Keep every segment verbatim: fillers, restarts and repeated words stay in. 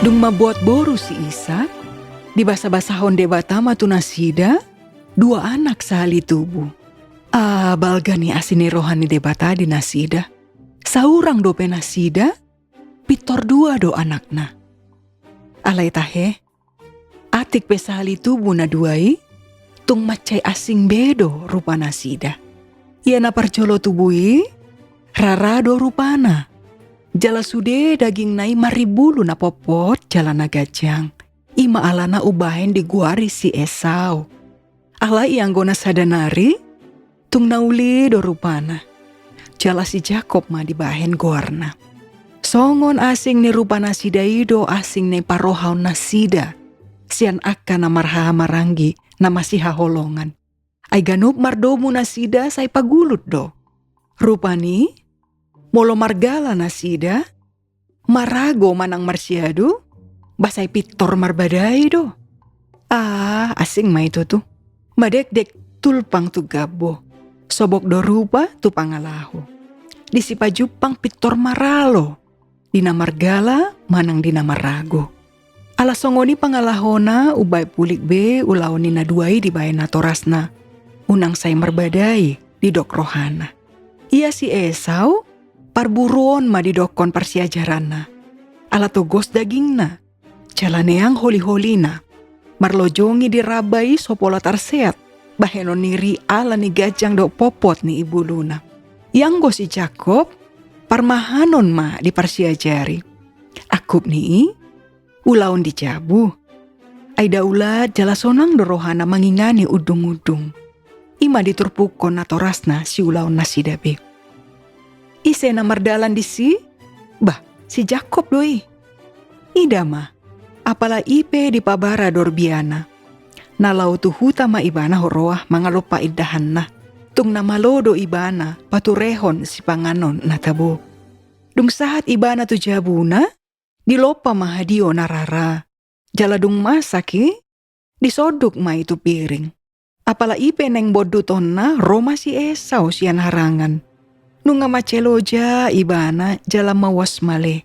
Dung mambuat boru si Isak, dibasabasahon Debata ma tu nasida dua anak sahali tubu. Ah, balga ni asi ni roha ni Debata di nasida. Saurang dope nasida, pintor dua do anakna. Alai tahe, atik pe sahali tubu na dua i, tung mansai asing be do rupa nasida. Ia na parjolo tubu i, rara do rupana. Jala sude dagingna i marimbulu na potpot jala na ganjang. I ma alana umbahen digoari si Esau. Alai anggo na sada nari, tung na uli do rupana. Jala si Jakob ma dibahen goarna. Songon asing ni rupa nasida i do asing ni parohaon nasida sian angka na marhahamaranggi na masihaholongan. Ai ganup mardomu nasida sai pagulut do. Rupani, molo margala nasida, marago manang marsiadu, ba sai pintor marbadai do. Ah, asing ma i tutu. Madekdek tulpang tu gambo, sobok do rupa tu pangalaho. Disi pajumpang pintor maralo, di na margala manang di na marago. Ala songon i pangalahona umbahen pulik be ulaon ni na dua i dibahen natorasna. Unang sai marbadai, didok rohana. Ia si Esau, parburuon ma didokkon parsiajaranna. Ala togos dagingna, jala neang holiholina. Marlojongi di ramba i so pola tarseat bahenon ni ri ala ni ganjang dohot potpot ni imbuluna. Ianggo si Jakob, parmahanon ma diparsiajari. Angkup ni i, ulaon di jabu. Ai daulat jala sonang do rohana mangingani undungundung. I ma diturpukkon natorasna siulaon nasida be. Ise na mardalan disi? Bah, si Jakob do i. Ida ma, apala i pe dipabara dorbiana. Na laho tu huta ma ibana huroa mangalompa indahanna. Tung na malo do ibana paturehon sipanganon na tabo. Dung sahat ibana tu jabuna, dilompa ma hadio na rara. Jala dung masak i, disonduk ma i tu piring. Apala i pe naeng bondutonna ro ma si Esau sian harangan. Nunga mansai loja ibana jala mauas male.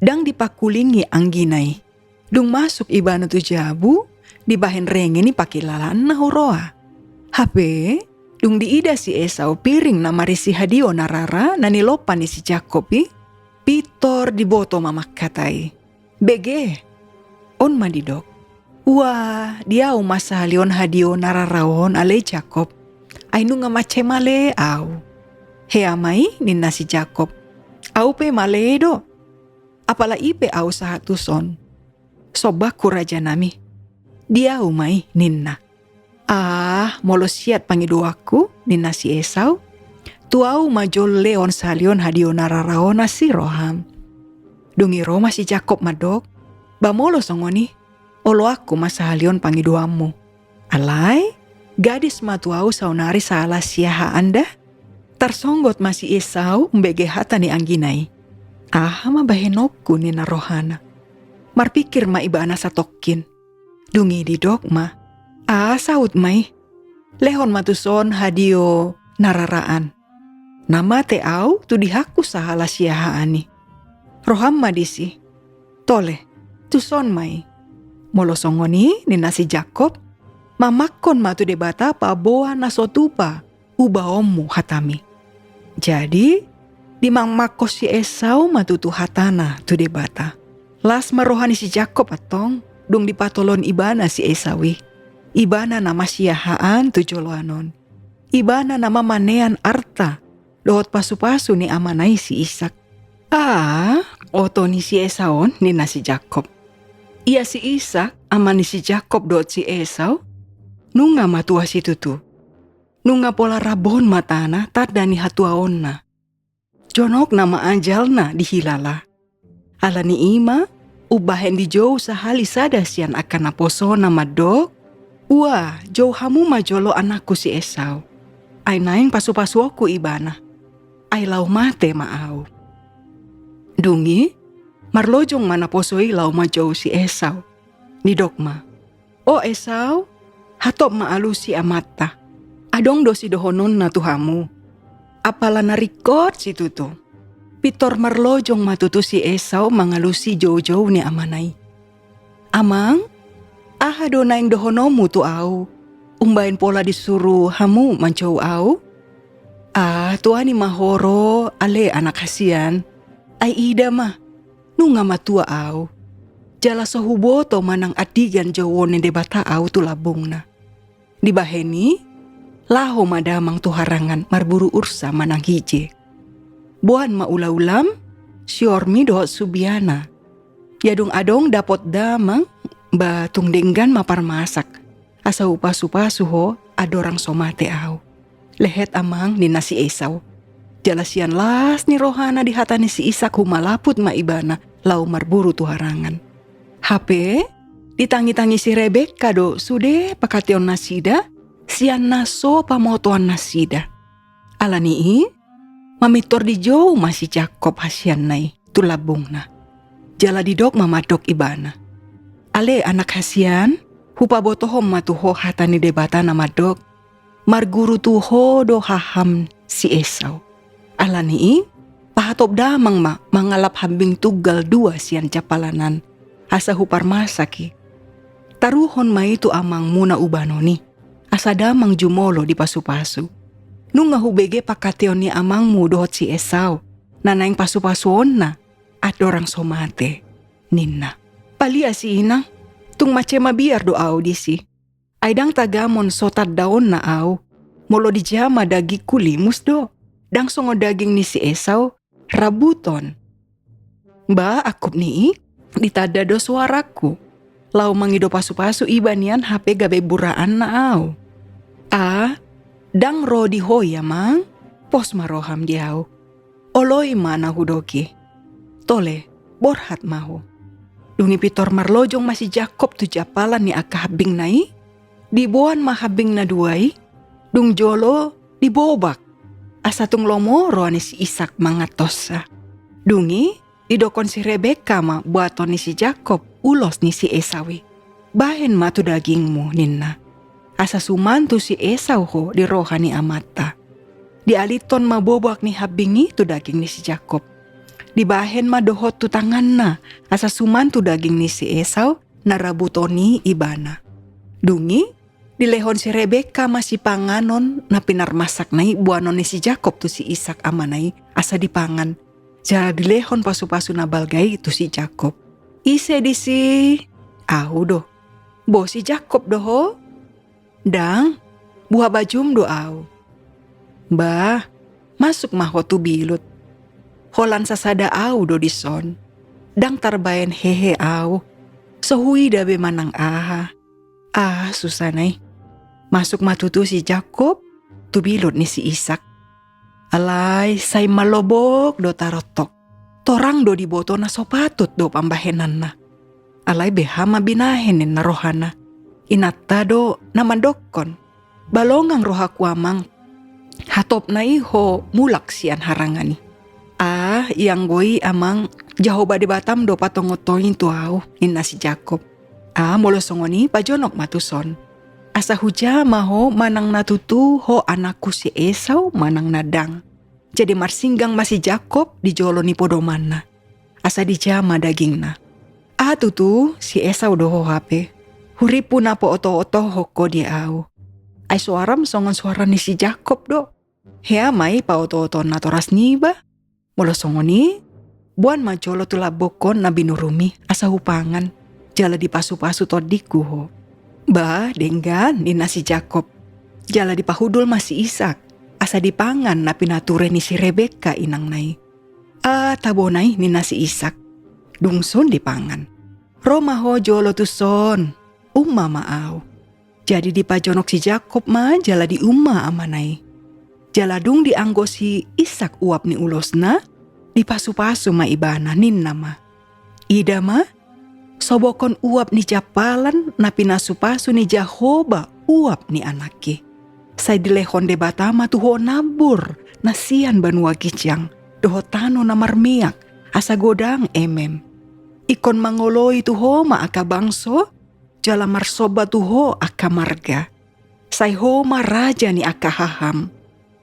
Ndang dipangkulingi anggina i. Dung masuk ibana tu jabu, dibahen renge ni pangkilalaanna huroa. Hape, dung diida si Esau piring na marisi hadio na rara na nilompa ni si Jakob i, pintor diboto ma mangkatai. Bege, on ma didok. Ua, di au ma sahali on hadio na rara on ale Jakob. Ai nunga mansai male au. Hea ma i ninna si Jakob. Au pe male do. Apala i pe au sahat tuson. Sombangku rajanami. Di au ma i ninna. Ah, molo siat pangidoanku, ninna si Esau, tu au ma jolo lehon sahali on hadio na rara on asi roham. Dung i ro ma si Jakob mandok, ba molo songon i, oloanku ma sahali on pangidoanmu. Alai, gadis ma tu au saonari sahala siahaan da. Tarsonggot ma si Esau umbege hata ni anggina i. Aha ma bahenonku ninna rohana. Marpikir ma ibana satongkin. Dung i didok ma, ah saut ma i. Lehon ma tuson hadio na raraan. Na mate au tu dihakku sahala siahaan i. Roham ma disi. Tole, tuson ma i. Molo songon i ninna si Jakob, mamakkon ma tu Debata paboa na so tupa ubaonmu hatami. Jadi, dimangmangkon si Esau ma tutu hatana tu Debata. Las ma roha ni si Jakob antong, dung dipatolon ibana si Esau i. Ibana na masiahaan tu joloan on. Ibana na mamanean arta dohot pasupasu ni amana i si Isak. Ah, oto ni si Esau on ninna si Jakob. Ia si Isak, ama ni si Jakob dohot si Esau, nunga matua situtu. Nunga pola rabon matana tanda ni hatuaonna. Jonok nama ajalna dihilala. Ala ni i ma, umbahen dijou sahali sada sian angka naposona mandok, ua, jou hamu ma jolo anakku si Esau. Ai naeng pasupasuonku ibana. Ai laho mate ma au. Dung i, marlojong ma naposo i laho manjou si Esau. Didok ma, O Esau, hatop ma alusi amanta. Adong do sidohononna tu hamu. Apala na ringkot situtu. Pintor marlojong ma tutu si Esau mangalusi joujou ni amana i. Amang, aha do naeng dohononmu tu ahu, umbaen pola disuru hamu manjou ahu? Ah, tuani ma ho ro, ale anak hasian. Ai ida ma, nunga matua ahu. Jala so huboto manang andigan jouon ni Debata ahu tu lambungna. Dibahen i, laho ma damang tu harangan marburu ursa manang hije. Boan ma ulaulam, siormi dohot subiana. Ia dung adong dapot damang, ba tung denggan ma parmasak, asa hupasupasu ho andorang so mate ahu. Lehet amang, ninna si Esau. Jala sian las ni rohana di hata ni si Isak humalaput ma ibana laho marburu tu harangan. Hape, ditangitangi si Rebeka do sude pangkataionnasida, sian na so pamotoannasida. Alani i, mamintor dijou ma si Jakob hasianna i tu lambungna. Jala didok ma mandok ibana. Ale anak hasian, hupabotohon ma tu ho hata ni Debata na mandok, marguru tu ho do haham si Esau. Alani i, pahatop damang ma mangalap hambing tunggal dua sian jampalan an, asa huparmasak i. Taruhon ma i tu amangmu na ubanon i, asa damang jumolo dipasupasu. Nunga hubege pangkataion ni amangmu dohot si Esau, na naeng pasupasuonna, andorang so mate, ninna. Palias i inang, tung mansai mabiar do ahu disi. Ai ndang tagamon so tandaonna ahu, molo dijama dagingku limus do, ndang songon daging ni si Esau, rambuton. Ba angkup ni i, ditanda do soarangku. Laho mangido pasupasu iba nian hape gabe buraanna ahu. Ah, ndang ro di ho i amang, pos ma roham di ahu. Oloi ma na hudok i. Tole, borhat ma ho. Dung i pintor marlojong ma si Jakob tu jampalan ni angka hambingna i, diboan ma hambing na dua i, dung jolo dibobak. Asa tung lomo roha ni si Isak mangantonsa. Dung i, didokkon si Rebeka ma buaton ni si Jakob ulos ni si Esau i. Bahen ma tu dagingmu, ninna. Asa suman tu si Esau ho di roha ni amanta. Dialithon ma bobak ni hambing i tu daging ni si Jakob. Dibahen ma dohot tu tanganna, asa suman tu daging ni si Esau, na rambuton i ibana. Dung i, dilehon si Rebeka ma sipanganon na pinarmasakna i boanon ni si Jakob tu si Isak amana i, asa dipangan. Jala dilehon pasupasu na balga i tu si Jakob. Ise disi? Ahu do. Bo si Jakob do ho? Ndang, buha bajum do ahu. Bah, masuk ma ho tu bilut. Holan sasada ahu do dison. Ndang tarbaen hehe ahu. So huida be manang aha. Ah, susana i. Masuk ma tutu si Jakob tu bilut ni si Isak. Alai sai malobok do tarontok. Torang do diboto na so patut do pambahenanna. Alai beha ma binahen ninna rohana. Inanta do na mandokkon. Ba longang rohaku amang. Hatopna i ho mulak sian harangan i. Ah, ianggo i amang, Jahowa Debatam do patongotongi tu ahu, ninna si Jakob. Ah, molo songon i pajonok ma tuson. Asa hujama ho manang na tutu ho anakku si Esau manang na ndang. Jadi marsinggang ma si Jakob di jolo ni podomanna. Asa dijama dagingna. Ah tutu, si Esau do ho hape. Hurimpu na paotootohon ho di ahu. Ai soaram songon soara ni si Jakob do. Hea ma i paotootoon natoras niba. Molo songon i, boan ma jolo tu lambungkon na binurum i, asa hupangan. Jala dipasupasu tondingku ho. Bah, denggan, ninna si Jakob. Jala dipahundul ma si Isak, asa dipangan na pinature ni si Rebeka inangna i. Ah, tabo na i, ninna si Isak. Dung son dipangan. Ro ma ho jolo tuson, umma ma ahu. Jadi dipajonok si Jakob ma jala diumma amana i. Jala dung dianggo si Isak uap ni ulosna, dipasupasu ma ibana, ninna ma. Ida ma, sobokhon uap ni jampalan na pinasupasu ni Jahowa uap ni anakki. Sai dilehon Debata ma tu ho nambur na sian banua ginjang, dohot tano na marmiak, asa godang emem. Ingkon mangoloi tu ho ma angka bangso, jala marsomba tu ho angka marga. Sai ho ma raja ni angka haham.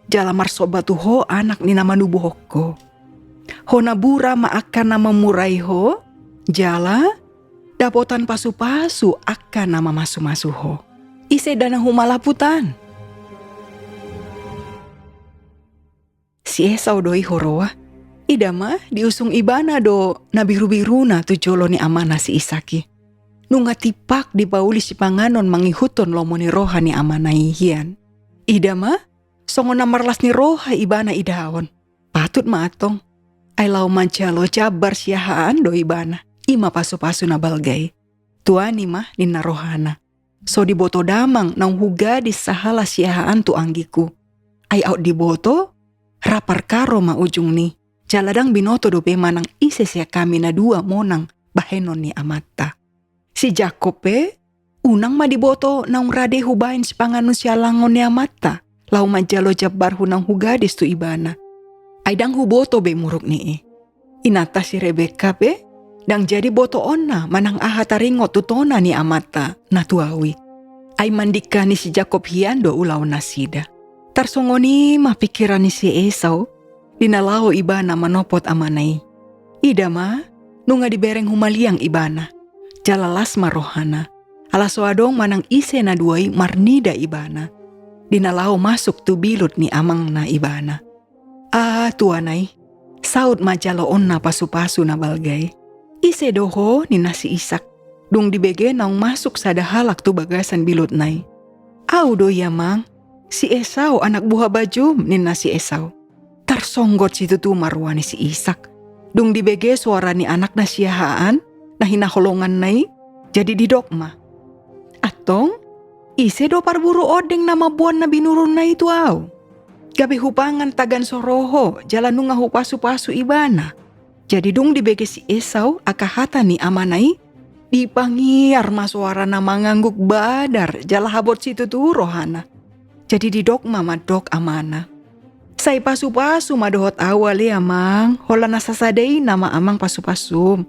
Jala marsomba tu ho anak ni na manubuhon ho. Ho na mura ma angka na mamurai ho, jala dapotan pasu-pasu angka na mamasumasu ho. Ise da na humalaputan? Si Esau do i huroa. Ida ma, diusung ibana do na birubiruna tu jolo ni amana si Isak i. Nunga tipak dipauli sipanganon mangihuthon lomo ni roha ni amana i hian. Ida ma, songon na marlas ni roha ibana idaon. Patut ma antong. Ai laho manjalo jambar siahaan do ibana. I ma pasu-pasu na balga i. Tuani ma ninna rohana. So diboto damang naung hugadis sahala siahaan tu anggingku. Ai aut diboto, ra parkaro ma ujungni. Jala ndang binoto dope manang ise sian hami na dua monang bahenon ni amanta. Si Jakkob pe, unang ma diboto naung rade hubaen sipanganon sialangon ni amanta, laho manjalo jambarhu naung hugadis tu ibana. Ai ndang huboto be muruk ni i. Inanta si Rebekka pe, ndang jadi botoonna manang aha taringot tu tona ni amanta na tu au i. Ai mandingka ni si Jakkob hian do ulaon nasida. Tarsongon i ma pingkiran ni si Esau, di na laho ibana manopot amana i. Ida ma, nunga dibereng humaliang ibana. Jala las ma rohana. Ala so adong manang ise na dua i marnida ibana. Di na laho masuk tu bilut ni amangna ibana. Ah, tuana i, saut ma jaloonna pasu-pasu na balga i. Ise do ho, ninna si Isak. Dung dibege naung masuk sada halak tu bagasan bilutna i. Au do i amang, si Esau anak buha bajum, ninna si Esau. Tarsonggot situtu ma roha ni si Isak. Dung dibege soara ni anakna siahaan, na hinaholonganna i, jadi didok ma. Antong, ise do parburu ondeng na mamboan na binurunna i tu au? Gabe hupangan tagan so ro ho, jala nunga hupasu-pasu ibana. Jadi dung dibege si Esau angka hata ni amana i, dipangiar ma soara na mangangguk badar jala habot situtu rohana. Jadi didok ma mandok amana. Sai pasu-pasu ma dohot au ale amang, holan na sasada i nama amang pasu-pasum.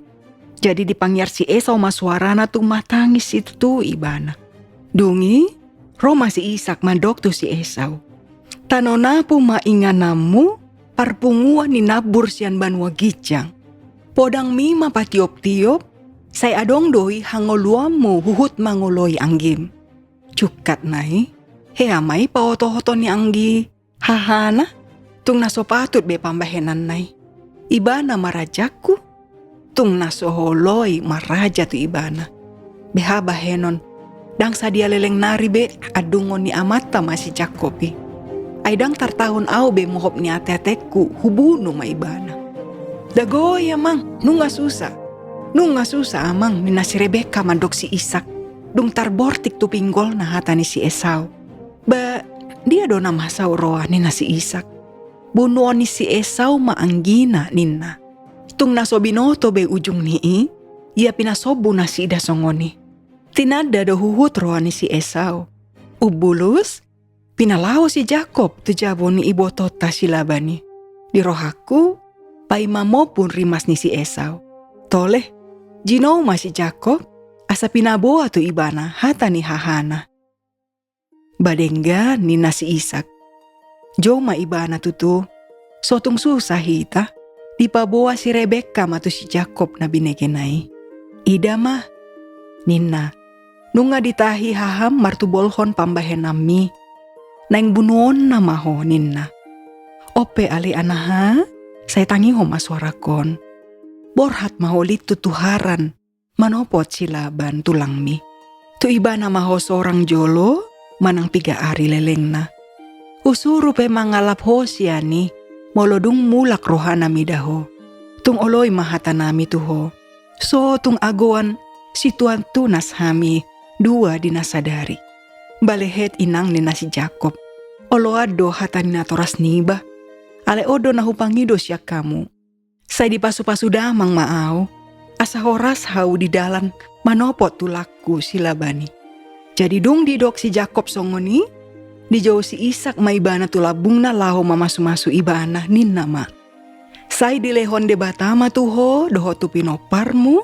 Jadi dipangiar si Esau ma soarana tung matangis situtu ibana. Dung i, ro ma si Isak mandok tu si Esau. Tano napu ma ingananmu, parpunguan ni nambur sian banua ginjang. Podangmi ma patiop-tiop, sai adong do i hangoluanmu huhut mangoloi anggim. Jungkat nai, hea ma i paoto-oto ni anggi hahana, tung na so patut be pambahenan nai. Ibana ma rajangku, tung na so holoi ma raja tu ibana. Beha bahenon, ndang sadia leleng nari be andungon ni amanta ma si Jakkob i. Ai ndang tartaon au be mohop ni ate-atengku hubunu ma ibana. Dagoi amang, nunga susa. Nunga susa amang, ninna si Rebekka mandok si Isak. Dung tarbortik tu pinggolna hata ni si Esau. Ba, dia do na masau roa ninna si Isak. Bunuon ni si Esau ma anggina ninna. Tung na so binoto be ujung ni i, ia pinasombu nasida songon i. Tinanda do huhut roha ni si Esau. Umbulus, pinalaho si Jakkob tu jabu ni ibotonta si Laban i. Di rohangku, paima mompun rimas ni si Esau. Tole, jinou ma si Jakkob, asa pinaboa tu ibana hata ni hahana. Ba denggan ninna si Isak. Jou ma ibana tutu, so tung susa hita, dipaboa si Rebekka ma tu si Jakkob na binegena i. Ida ma, ninna, nunga ditahi haham martubolhon pambahenanmi. Naeng bunuonna ma ho ninna. Onpe ale anaha, sai tangihon ma soarakon. Borhat ma ho lintu tu Haran, manopot si Laban tulangmi. Tu ibana ma ho sorang jolo, manang piga ari lelengna. Husuru pe mangalap ho sian i, molo dung mulak rohana mida ho. Tung oloi ma hatanami tu ho. So tung agoan situan tunas hami dua di na sadari. Balehet inang ninna si Jakkob. Oloan do hata ni natoras niba. Alai on do na hupangido sian hamu. Sai dipasupasu damang ma au, asa horas hau di dalan manopot tulangku si Laban i. Jadi dung didok si Jakkob songon i, dijou si Isak ma ibana tu lambungna laho mamasumasu ibana ninna ma. Sai dilehon Debata ma tu ho dohot tu pinomparmu,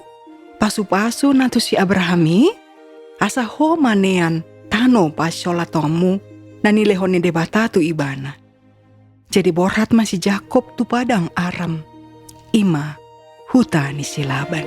pasupasu na tu si Abraham i, asa ho manean tano pasolatonmu na nilehon ni Debata tu ibana. Jadi borhat ma si Jakkob tu padang Aram, i ma huta ni si Laban.